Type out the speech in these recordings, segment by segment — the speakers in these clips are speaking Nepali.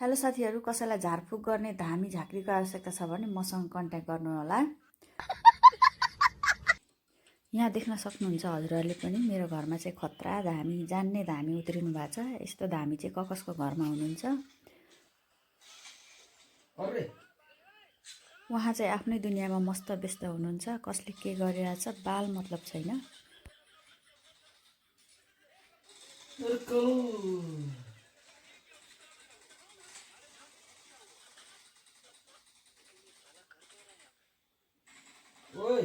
हेलो साथीहरू, कसैलाई झारफुक गर्ने धामी झाँक्रीको आवश्यकता छ भने मसँग कन्ट्याक्ट गर्नुहोला। यहाँ देख्न सक्नुहुन्छ हजुरहरूले पनि मेरो घरमा चाहिँ खतरा धामी जान्ने धामी उत्रिनु भएको छ। यस्तो धामी चाहिँ कसको घरमा हुनुहुन्छ। उहाँ चाहिँ आफ्नै दुनियाँमा मस्त व्यस्त हुनुहुन्छ। कसले के गरिरहेछ बाल मतलब छैन। ओए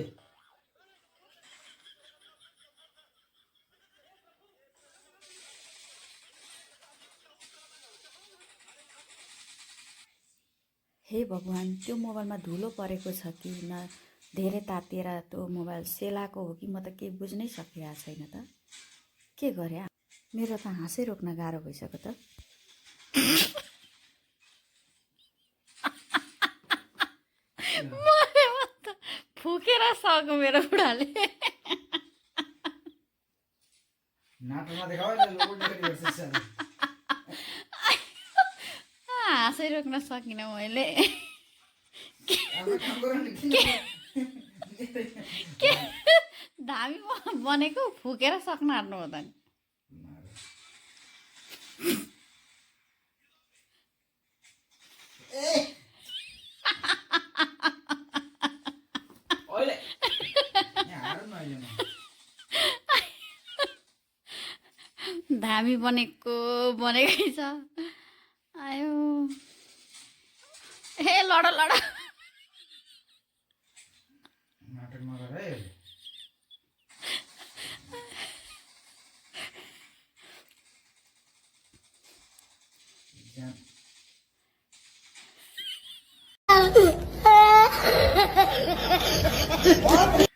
हे भगवान्, त्यो मोबाइलमा धुलो परेको छ कि न धेरै तातिएर त्यो मोबाइल सेलाको हो कि म त केही बुझ्नै सकिरहेको छैन त। के गरे? मेरो त हाँसै रोक्न गाह्रो भइसक्यो त। फुकेर सक्यो मेरो बुढाले। नाटकमा देखाऊ हाँसै रोक्न सकिनँ मैले। के धामी बनेको फुकेर सक्न हार्नु हो त नि। धामी बनेको बनेकै छ। आयो हे लड लड। नाटक नगर है। What?